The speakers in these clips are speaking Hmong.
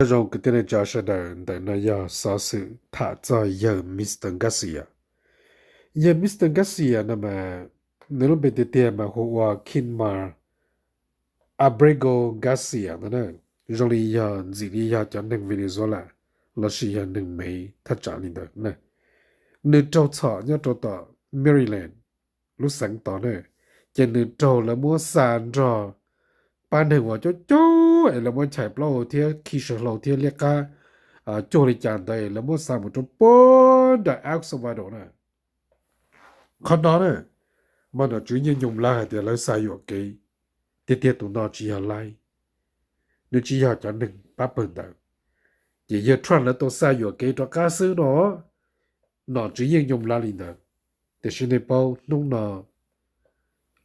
Nyob zoo kwv tij neej tsa sawv daws, ntawm no yog xov xwm tham txog yawg Mister Garcia. Yawg Mister Garcia no mas nws lub npe tiag tiag mas hu ua Kinmar Abrego Garcia ntag na. Zoo li yog ntxim li yog cov neeg Venezuela lossis yog neeg Mev thaj tsam li ntawd na. Nws raug txhom nyob rau tom Maryland lub xeev tod na, ces nws raug lawv muab xa nrog pab neeg uas coob coob es lawv muab nchais plaub hau thiab khi saw hlau thiab liab qab cuag li cas ntawd es lawv muab xa mus rau puag nram El Salvador na. Qhov no na, mas nom tswv yeej nyob lawv hais tias lawv xa yuam kev, tiag tiag tus no tsis yog laib, nws tsis yog cov neeg pab pawg ntawd. Ces yawg Trump lawv tau xa yuam kev rov qab xwb no, nom tswv yeej nyob lawv li ntawd. Tiam sis nej paub hnub no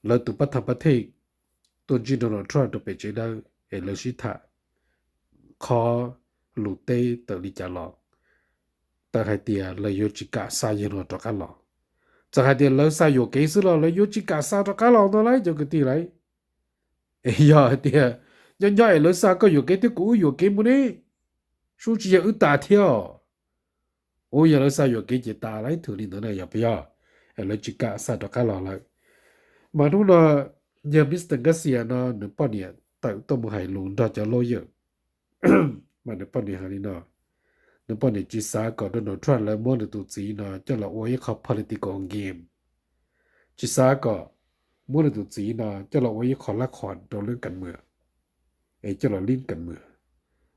lawv tus pab tham pab thej tuaj ntsib Donald Trump rau pem tsev dawb es lawv sib tham qhov lus teb tawm li cas los, tawm hais tias lawv yuav tsis kam xa yawg no rov qab los. Txawm hais tias lawv xa yuam kev xwb los lawv yuav tsis kam xa rov qab los ntag lauj cov kwv tij lauj. Es yog hais tias nyob nyob es lawv xa koj yuam kev thiab kuv wb yuam kev mus ne, sub tsis yog wb tas thiab os. Ub, yog lawv xa yuam kev ces tas lawm thwm li ntawd na, yog puas yog? Es lawv tsis kam xa rov qab los lawm. Mas hnub no yawg Mister Garcia no nws poj niam tawm tuaj mus hais lus nrog cov lawyer, mas nws poj niam hais li no, nws poj niam tsis xav kom Donald Trump lawv muab nws tus txiv no coj los ua ib qho political game, tsis xav kom muab nws tus txiv no coj los ua ib qho lab qhos rau lub kas mwam, es coj los lib kas mwam.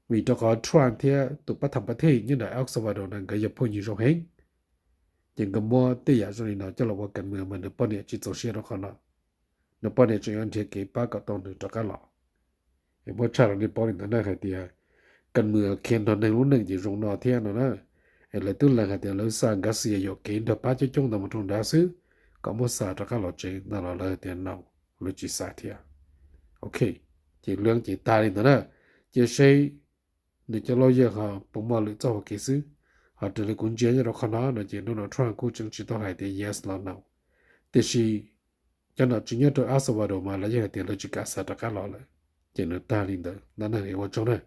Vim rau qhov Trump thiab tus pab tham pab thej nyob ntawm El Salvador no nkawd yog phooj ywg zoo heev, ces nkawd muab tej yam zoo li no coj los ua kas mwam mas nws poj niam tsis txaus siab rau qhov no. Nws poj niam tseem yuav nrhiav kev pab kom tau nws rov qab los. Es muab tshaj rau nej paub li ntawd na hais tias kas mwam khiav nrog neeg lub neej ces zoo no thiab no na. Es lawv twb lees hais tias lawv xa Garcia yuam kev nrog pab coob coob ntawd mus rau nrad xwb, kom muab xa rov qab los tsev no los lawv hais tias no, lawv tsis xa thiab. Ok, ces lawv ces tag li ntawd na. Ces seb nws cov lawyer ho puas muaj lwm txoj hau kev xwb. Ho raws li kuv ntsia nyob rau qhov no no ces Donald Trump kuj tseem tsis tau hais tias yes los no. Tiam sis cov nom tswv nyob rau El Salvador mas lawv yeej hais tias lawv tsis kam xa rov qab los lawm. Ces nws tag li ntawd ntag na, ua tsaug na.